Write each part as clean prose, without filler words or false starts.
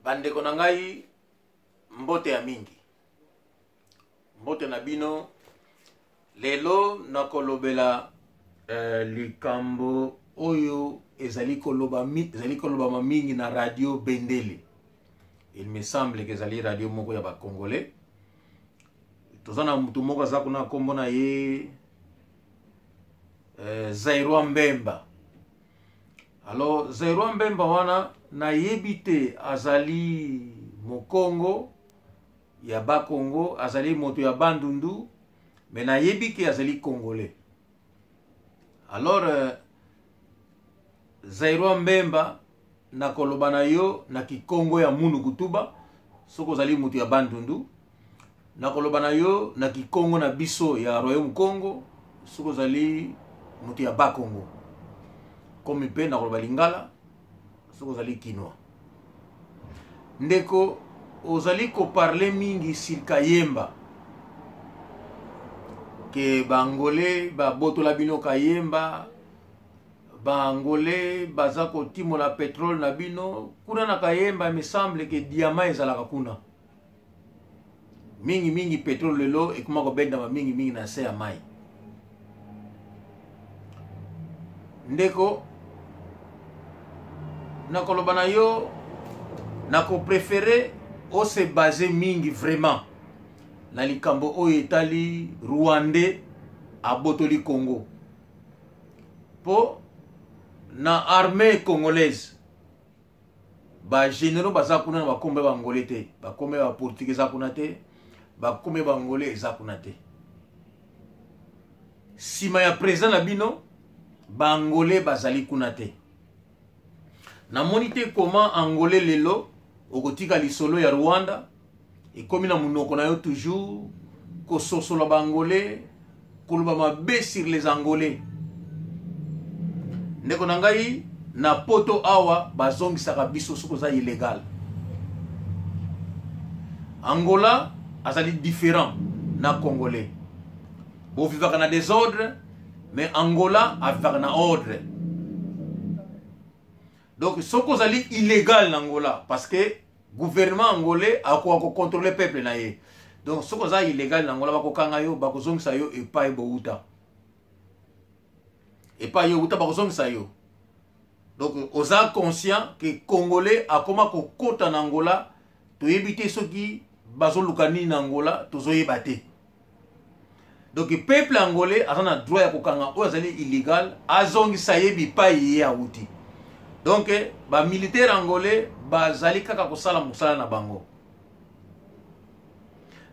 Bandeko na ngai, mbote ya mingi, mbote na bino. Lelo nakolobela likambo oyo ezali koloba ezali kolobama mingi na radio Bendele. Il me semble que ezali radio moko ya ba Congolais. Toza na mutu moko aza kuna, nkombo na ye Zairwa Mbemba. Alors Zairwa Mbemba wana nayebi te azali mokongo ya Bakongo, azali moto ya Bandundu, mais nayebi ke azali Congolais. Alors Zairwa Mbemba, nakoloba na yo na kikongo ya munu kutuba, soki ozali moto ya Bandundu. Nakoloba na yo na kikongo na biso ya Royaume Congo, soki ozali moto ya Bakongo. Komi mpe nakoloba lingala soki ozali Kinois. Ndeko, ozali koparle mingi sur Kayemba, ke Baangolais babotola bino Kayemba, Baangolais baza kotimola petrole na bino kuna na Kayemba. Me semble ke diamant ezalaka kuna mingi mingi. Petrole lelo ekoma kobendama mingi mingi na se ya mai. Ndeko, nakoloba na yo, nakopréférer ose base mingi vraiment na likambo oyo etali Rwandais abotoli Congo, mpo na armée congolaise bagénéraux baza kuna na bakombo ya Bangolais te, bakombo ya Baportugais eza kuna te, bakombo ya Bangolais eza kuna te. Nsima ya président na bino, Baangolais bazali kuna te. Namoni te comment Angolais lelo okotika lisolo ya Rwanda ekomi na monoko na yo, toujours kososola Baangolais, koloba mabe sur les Angolais. Ndeko na ngai, na Poto awa bazongisaka biso soki oza illégal. Angola azali différent na Congolais. Bovivaka na désordre, mais Angola avivaka na ordre. Donc soki ozali illégal na Angola, parce que gouvernement angolais akoka kocontrôler peuple na ye, donc soki oza illégal na Angola, bakokanga yo, bakozongisa yo epai bouta, epai yo uta, bakozongisa yo. Donc oza conscient ke Congolais akoma kokota na Angola, toyebi te soki bazoluka nini na Angola, tozoyeba te. Donc peuple angolais aza na droit ya kokanga oyo azali illégal, azongisa ye bipai ye awuti. Donc bamilitaire angolais bazali kaka kosala mosala na bango.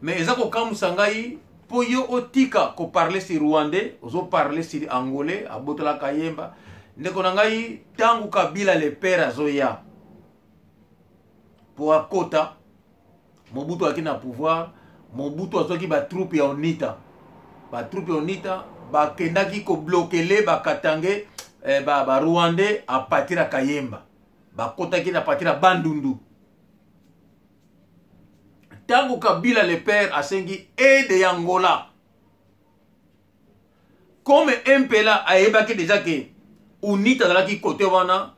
Mais eza kokamwisa ngai mpo yo otika koparler sur Rwandais, ozoparler sur Angolais abotolaka Yemba. Ndeko na ngai, ntango Kabila le père azoya mpo akota, Mobutu aki na pouvoir, Mobutu azwaki batroupe ya UNITA. Batroupe ya UNITA bakendaki kobloquer Bakatangais, Barwandais ba à partir ya Kayemba, bakotaki na partir ya Bandundu. Ntango Kabila le père asengi aide ya Angola, comme MPLA ayebaki déjà ke UNITA azalaki kote wana,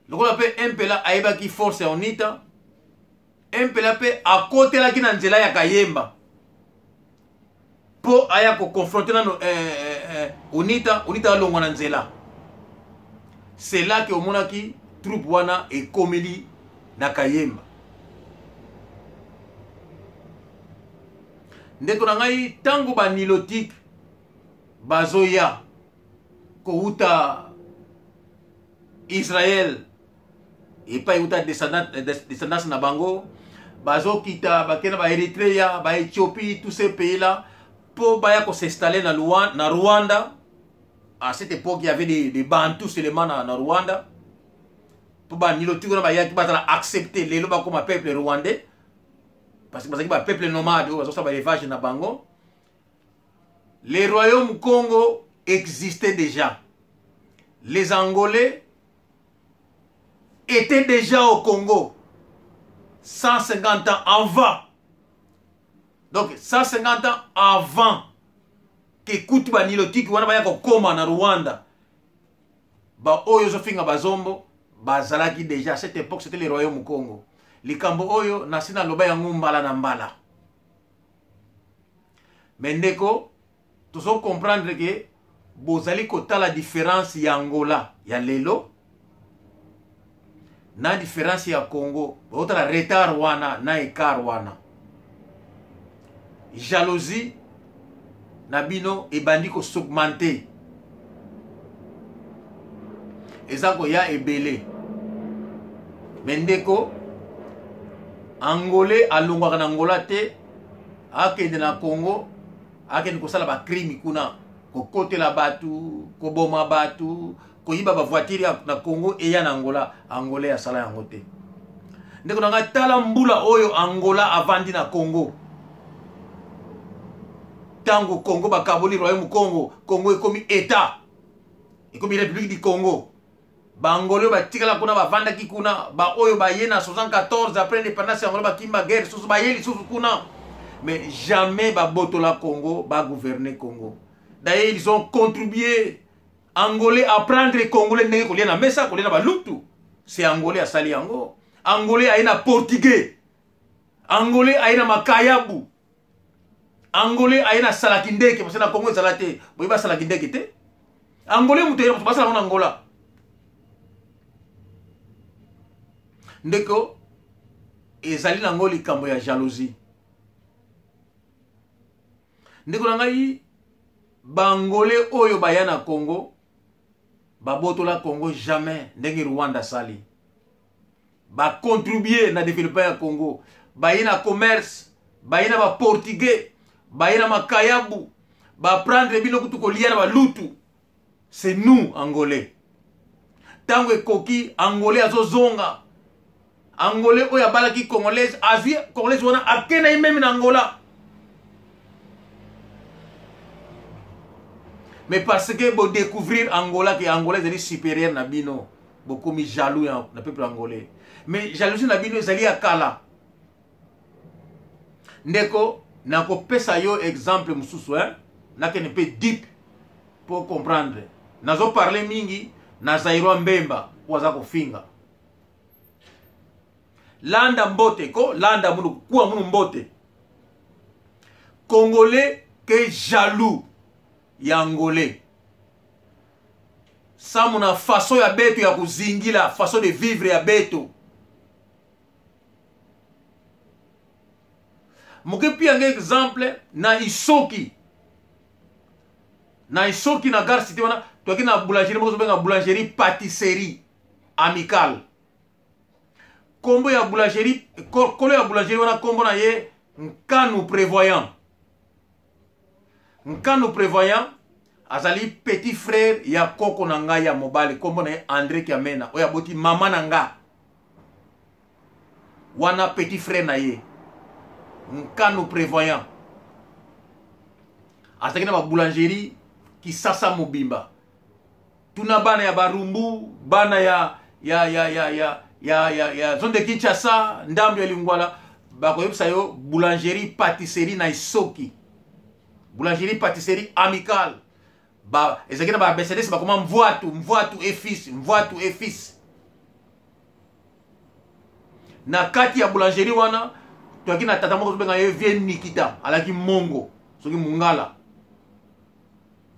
lokola mpe MPLA ayebaki force ya UNITA, MPLA mpe akotelaki na nzela ya Kayemba mpo aya koconfronter nano UNITA. UNITA alongwa na nzela. C'est là ke omonaki troupe wana ekomeli na Kayemba. Ndeko na ngai, ntango banilotique bazoya kouta Israel, epai euta descendance na bango, bazokita, bakenda Baeritrea, Baéthiopie, tous ces pays là mpo baya kos'installer na Rwanda. À cette époque, il y avait des Bantous seulement na Rwanda. Mpo banilotique wana bayaki, bazala accepté, lelo bakoma peuple rwandais, parce que bazalaki bapeuple nomade oyo bazosala baélevage na bango. Le royaume Congo existait déjà, les Angolais étaient déjà au Congo 150 ans avant. Donc 150 ans avant ke kutu banilotiki wana baya kokóma na Rwanda, baoyo ozofinga bazombo bazalaki déjà. À cette époque, c'était le royaume Congo. Likambo oyo nasi naloba yango mbala na mbala. Mais ndeko, tozo comprendre que bozali kotala différence ya Angola ya lelo na différence ya Congo. Bozotala retard wana na écart wana. Jalousie na bino ebandi ko s'augmenter, eza koya ebele. Mais ndeko, Angolais alongwaka na Angola te, akende na Congo, akende kosala bacrime kuna, kokotela bato, koboma bato, koyiba bavoiture na Congo eya na Angola. Angolais asala yango te. Ndeko na ngai, tala mbula oyo Angola avandi na Congo. Ntango Congo bakaboli royaume Congo, Congo ekomi état, ekomi République du Congo. Baangolais oyo batikala kuna, bavandaki kuna, baoyo baye na 74 après indépendance ya Angola, bakima guerre susu, baye lisusu kuna, mais jamais babotola Congo, bagouverne Congo. D'ailleurs, ils ont contribué, Angolais, apprendre Congolais ndenge kolia na mesa, kolia na balutu. C'est Angolais asali yango. Angolais aye na portugais, Angolais aye na makayabu, Angolais aye na salaki ndeke, parce na Congo ezala te. Boye basalaki ndeke te. Angolais moto moto basala yango na Angola. Ndeko, ezali nango likambo ya jalousie. Ndeko na ngai, Baangolais oyo baya na Congo babotola Congo jamais ndenge Rwanda asali. Bacontribue na développement ya Congo, baye na commerce, baye na baportugais, baye na makayabu, baprendre bino kutu kolia na balutu. C'est nous, Angolais. Ntango ekoki, Angolais azozonga. Angolais oyo abalaki Congolaise, azwi Congolaise wana, ake na ye même na Angola. Mais parce que bodécouvrir Angola ke Angola ezali supérieur na bino, bokomi jaloux ya, na peuple angolais. Mais jalousie na bino ezali ya kala. Ndeko, nakopesa yo exemple mosusu, hein? Nakende mpe deep po comprendre. Nazoparle mingi na Zairwa Mbemba po aza kofinga. Landa mbote ko landa munu kuwa munu mbote. Congolais ke jaloux ya Angolais. Samu na façon ya beto ya kozingila, façon de vivre ya beto. Moke pia exemple na Isoki. Na Isoki na gare cité wana, toki na boulangerie moko tobenga boulangerie pâtisserie amicale. Kombo ya boulangerie, kolo ya boulangerie wana kombo na ye Nkanu Prévoyant. Nkanu Prévoyant azali petit frère ya koko na ngai ya mobali, kombo na ye André Kiamena, oyo aboti mama na nga. Wana petit frère na ye Nkanu Prévoyant azalaki na ba boulangerie Kisasa mobimba. Tuna bana ya Barumbu, bana ya ya ya ya ya ya ya ya zone de Kinshasa, ndambo ya Lingwala, bakoyebisa yo boulangerie pâtisserie na Isoki, boulangerie pâtisserie amicale. Ba ezalaki na ba Mercedes, bakoma Mvwatu, Mvwatu et fils, Mvwatu et fils. Na kati ya boulangerie wana toyaki na tata moko tobenga ye vie Nikita, alaki mongo soki mongala.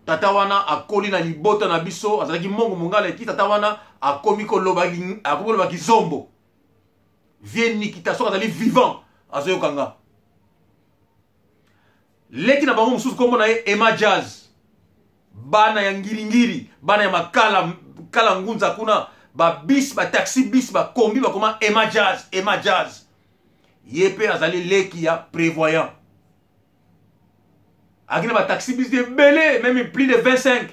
Tata wana akoli na libota na biso, azalaki mongo mongala. Eki tata wana akomi koloba, akomi koloba kizombo. Vie Nikita soki azali vivant azoyoka nga. Leki na bango mosusu kombo na ye Emma Jazz, bana ya ngiringiri, bana ya makala kala ngunza kuna, ba bis, ba taxi bis, ba kombi bakoma Emma Jazz, Emma Jazz. Ye pe azali leki ya Prévoyant. Akina ba taxi bis ebele, même plus de 25.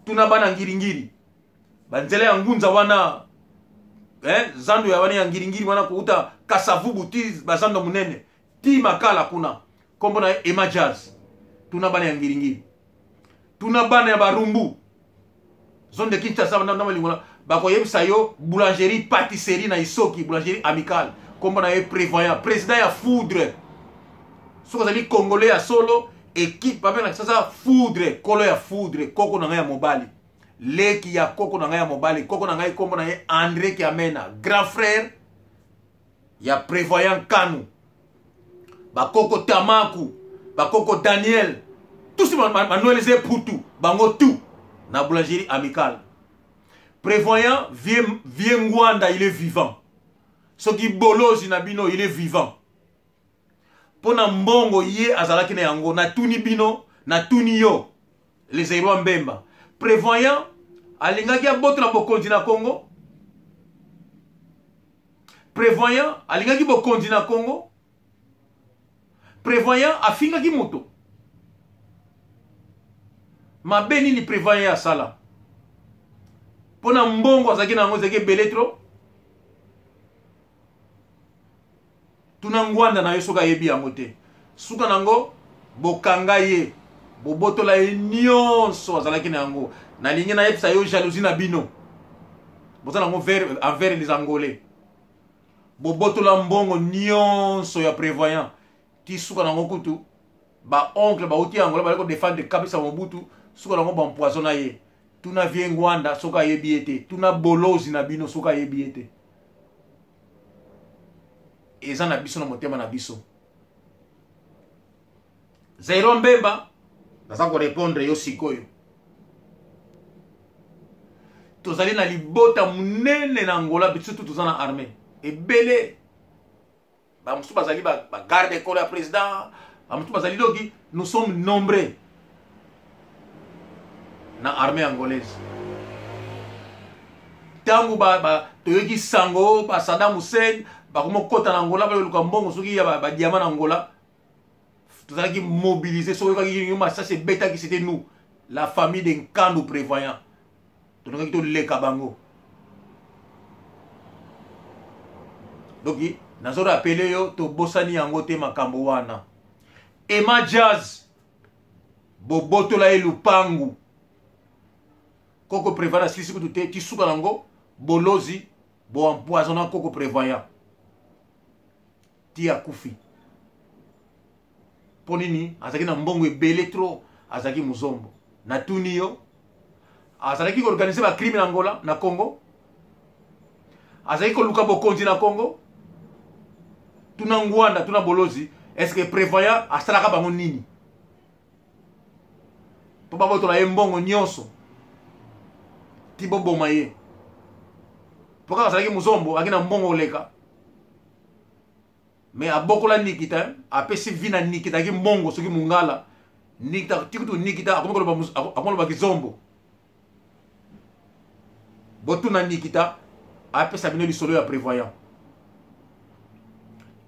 Tuna bana ngiringiri, ba nzela ya ngunza wana, hein, zando ya wana ya ngiringiri wana kouta Kasavubu ti bazando munene ti makala kuna, kombo na ye Emma Jazz. Tuna bana ya ngiringiri, tuna bana ya Barumbu, zone de Kinshasa, na malingola, bakoyebisa yo boulangerie pâtisserie na Isoki, boulangerie amicale, kombo na ye Prévoyant, président ya Foudre. Soki ozali Congolais ya solo, équipe babenga Kinshasa Foudre, kolo ya Foudre, koko na ngai ya mobali, leki ya koko na ngai ya mobali, koko na ngai kombo na ye André Kiamena, grand frère Ya Prévoyant Kanu, bakoko Tamaku, bakoko Daniel, tous Manuel Zeputu, bango tout na boulangerie Amicale. Prévoyant vieux, vieux Ngwanda, il est vivant. Soki bolozi na bino, il est vivant. Mpo na mbongo ye azalaki na yango, natuni bino, natuni yo les Héros Mbemba, Prévoyant alingaki abotola bokonzi na Congo? Prévoyant alingaki bokonzi na Congo? Prévoyant afingaki moto mabe nini? Prévoyant asala mpo na mbongo azalaki na yango, ezalaki ebele trop. Tuna Ngwanda na yo soki ayebi yango te. Suka nango, bokanga ye, bobotola ye nyonso azalaki na yango. Nalingi nayebisa yo, jalousie na bino boza nango envers les Angolais, bobotola mbongo nyonso ya Prévoyant ti suka nango. Kutu baoncle bauti Angola, bali kodefendre kabisa Mobutu. Suka nango, baempoison na ye. Tuna vieux Ngwanda soki ayebi ye te, tuna bolozi na bino soki ayebi ye te. Eza na biso na motema na biso. Zairo Mbemba, naza korépondre yo sikoyo. Tozali na libota monene na Angola, surtout toza na armée ebele. Bamosusu bazali bagarde école ya président, bamosusu bazali doki. Nous sommes nombreux na armée angolaise. Ntango toyoki sango baSaddam Hussein bakomokɔta na Angola, bayoluka mbongo soki ya badiamant na Angola, tozalaki mobilisé. Soki oyokaki yo masasi ebetaki, c'était nous, la famille de Nkandu Prévoyant. Tolingaki toleka bango. Donc nazorappeler yo, tobosani yango te makambo wana. Ema Jazz, bobotola ye lupangu. Koko Prévoyant asilisi kutu te, ti suka nango, bolozi boempoisonna koko Prévoyant ti akufi. Mpo nini? Azalaki na mbongo ebele trop, azalaki mozombo. Natuni yo, azalaki koorganiser bacrime na Angola, na Congo? Azalaki koluka bokonzi na Congo? Tuna Ngwanda, tuna bolozi, est ce que Prévoyant asalaka bango nini mpo babotola ye mbongo nyonso ti boboma ye? Mpo kaka azalaki mozombo, azalaki na mbongo koleka. Mais abokola Nikita, apesi vi na Nikita, aki mbongo soki mongala. Nikita tikutu, Nikita akomi koloba kizombo. Botuna Nikita, apesa bino lisolo ya Prévoyant.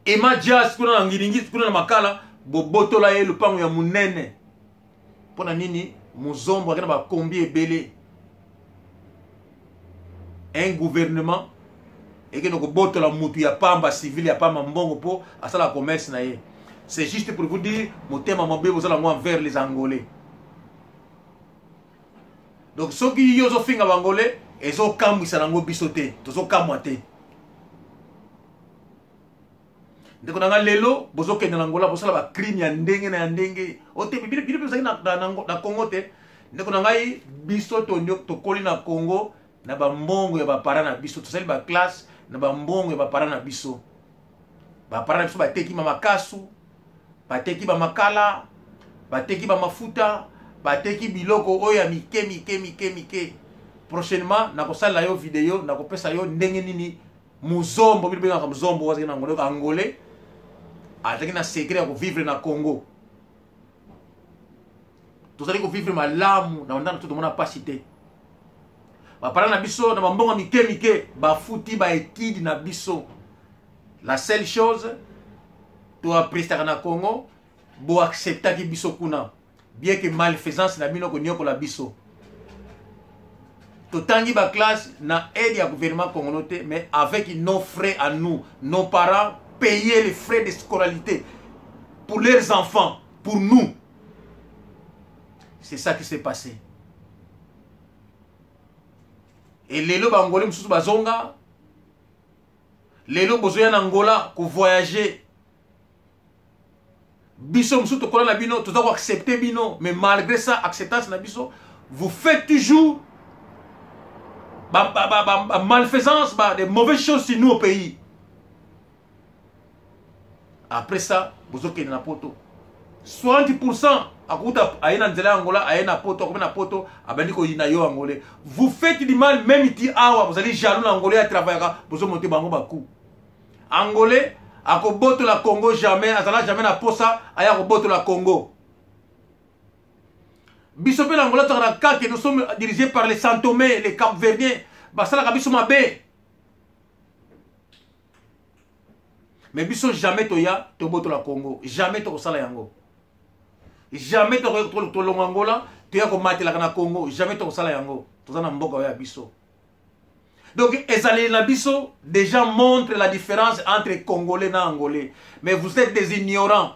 Ema Jazz kuna na Ngiringi, kuna na Makala, bobotola ye lupango ya monene. Mpo na nini? Mozombo, ake na bakombi ebele. Un gouvernement ekende kobotola mutu ya pamba, civile ya pamba, mbongo mpo asala commerce na ye. C'est juste pour vous dire motema mabe bozala yango envers les Angolais. Donc soki yo ozofinga Bangolais, ezokambwisa nango biso te, tozokamwa te. Ndeko na nga, lelo bozokende na Angola, bosala bacrime ya ndenge na ya ndenge ote. Bino mpe ozalaki na Congo te. Ndeko na ngai, biso tokoli na Congo na bambongo ya baparent na biso. Tosali baclasse na bambongo ya baparent na biso. Baparent na biso bateki bamakasu, bateki bamakala, bateki bamafuta, bateki biloko oyo ya mike mike mike mike. Prochainement nakosalela yo video, nakopesa yo ndenge nini muzombo, bino bengaka muzombo, azalaki na Angola. Angolais azalaki na secret ya kovivre na Congo. Tozali kovivre malamu na bandana to tomona mpasi te. Baparent na biso na bambongo mike mike bafuti baétude na biso. La seule chose toappréciaka na Congo, boacceptaki biso kuna, bien que malfaisance na bino konyokola biso. Totangi baclasse na aide ya gouvernement congolais te, mais avec nos frais à nous. Nos parents payaient les frais de scolarité pour leurs enfants, pour nous. C'est ça qui s'est passé. Et lelo Bangolais mosusu bazonga, lelo bozoya na Angola kovoyager. Biso mosusu tokola na bino, toza koaccepte bino, mais malgré ça, acceptance na biso, vous faites toujours ba, ba, ba, ba, ba malfaisance, ba, des mauvaises choses sur nous au pays. Après ça, bozokende na poto. 60% akuta aye na nzela ya Angola, aye na poto, akomi na poto, abandi koyina yo angolais. Vous faites du mal même ti awa, bozali jaloux na angolais ya travaillaka, bozomonte bango baku. Angolais akobotola Congo jamais, azala jamais na posa aya kobotola Congo. Biso mpe na Angola tozalaka na kake, nous sommes dirigés par les Santomé, les Cap-Verdiens, basalaka biso mabe. Mais biso jamais toya tobotola Congo, jamais tokosala yango. Jamais tolonga Angola, toya komatelaka na Congo, jamais tokosala yango. Toza na mboka oyo ya biso. Donc ezaleli na biso déjà montre la différence entre Congolais na Angolais. Mais vous êtes des ignorants.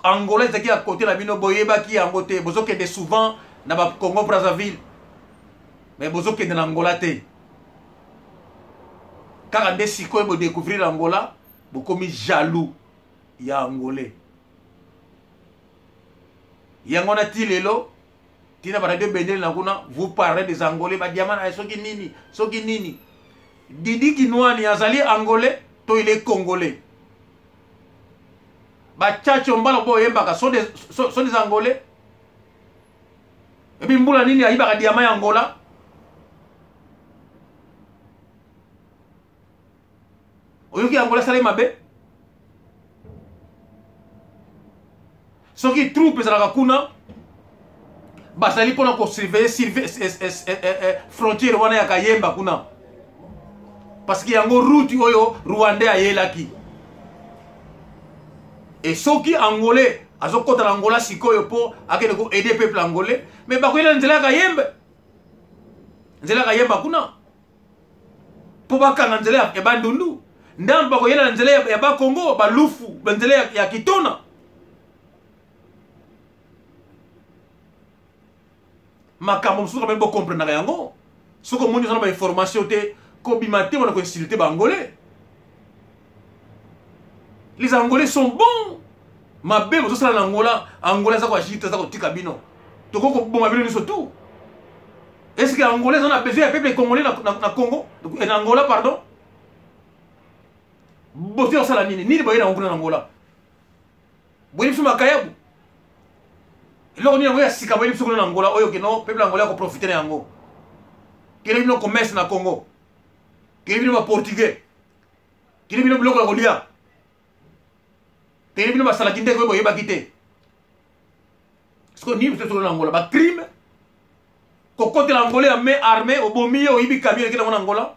Angola ezalaki ya côté na bino, boyebaki yango te. Bozokende souvent na ba Congo Brazzaville, mais bozokende na Angola te. Kaka nde sikoyo bodécouvrir Angola, bokomi jaloux ya Angolais. Yango na ti lelo tina ba radio bendele na kuna, vous parlez des Angolais, ba diamant na soki nini, soki nini. Didi Kinwani azali Angolais to il est Congolais? Ba Tchatcho Mbala bo yembaka sont des Angolais. Et puis mbula nini ayibaka diamant ya Angola? Oyoki Angola sala mabe? Soki troupe ezalaka kuna, bazali mpona kosurveiller frontière wana ya Kayemba kuna, parce que yango route oyo Rwandais ayelaki. Et soki Angolais azokota na Angola sikoyo mpo akende ko aider peuple angolais, mais bakoyela nzela ya Kayemba, nzela ya Kayemba kuna mpo bakanga nzela ya Bandundu, ndambo bakoyela na nzela ya Bakongo, Balufu, banzela ya Kitona. Makambo mosusu kamene bokomprenaka yango. Soki omoni oza na bainformation te, kobima te wana koinsulte baangolais. Les Angolais sont bons. Mabe bozosala na Angola, Angola aza koagir te, aza kotika bino. Tokoki koboma bino nyonso tout. Est-ce que Angolais aza na besoin ya peuple congolais na Congo, na Angola, pardon? Botoya kosala nini? Nini boye na kuna na Angola? Boyebi biso makayabu. Eloko nini yango ya sika boyebi biso kuna na Angola oyo keno peuple angolais akoprofite na yango? Kende bino commerce na Congo. Kende bino ba portugais. Kende bino biloko ya kolia. Kende bino basalaki ndenge oyo boyebaki te. Sikoyo nini biso na Angola? Ba crime kokotela Angola ya main armée, obomi ye, oyibi camion ekende yango na Angola.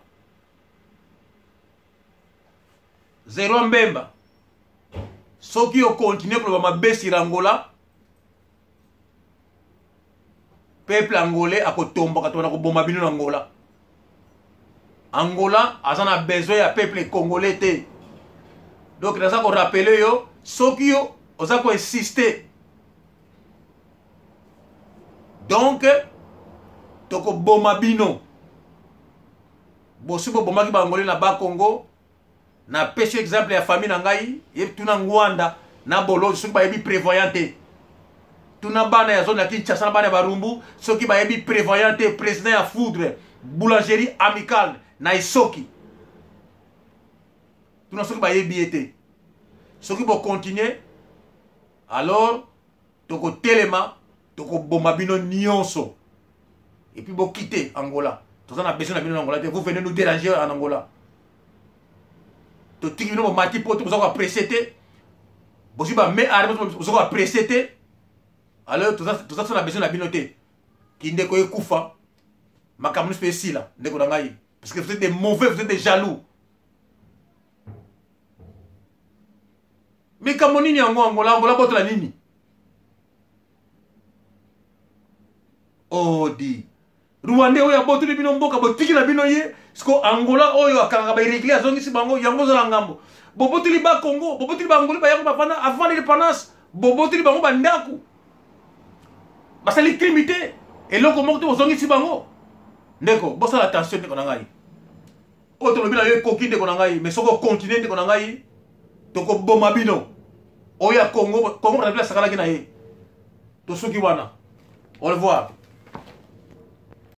Zero Mbemba, soki okontinue koloba mabe sur Angola, peuple angolais akotomboka, tobanda koboma bino na Angola. Angola aza na besoin ya peuple congolais te. Donc naza korapele yo, soki yo oza koinsiste, donc tokoboma bino. Bosi bobomaki baangolais na Bakongo. Napesi exemple ya famille na ngai, ye tuna Ngwanda na Bolozi soki bayebi prévoyant te. Tuna bana ya zone ya Kinshasa na bana ya Barumbu soki bayebi prévoyant te, président ya foudre boulangerie amicale na Esoki. Tuna soki bayebi ye te. Soki bokontinue, alors tokotelema, tokoboma bino nyonso. Et puis bokite Angola. Toza na besoin na bino na Angola te. Vous venez nous déranger en Angola. Totiki bino bomati poto, boza koapprécier te. Bozwi ba main armée, boza koapprécier te. Alors toza na besoin na bino te. Kindeko ekufa, makambo nyonso esila, ndeko na ngai. Parce que vous êtes des mauvais, vous êtes des jaloux. Mikambo nini yango Angola? Angola botola nini? Odi Rwandais oyo abotoli bino mboka, botiki na bino ye. Siko Angola oyo akangaka ba irrégulier azongisi bango, yango ozala ngambo. Bobotoli ba Congo, bobotoli ba Angola, bayango bafanda avant l'indépendance, bobotoli bango ba ndaku. Basali crime te, eloko moko te bozongisi bango. Ndeko, bosala attention ndeko na ngai. Oyo tolobi na yo ekoki ndeko na ngai, mais soki okontinue ndeko na ngai, tokoboma bino. Oyo ya Congo, Congo Brazzaville asakanaki na ye. Tosuki wana. Au revoir.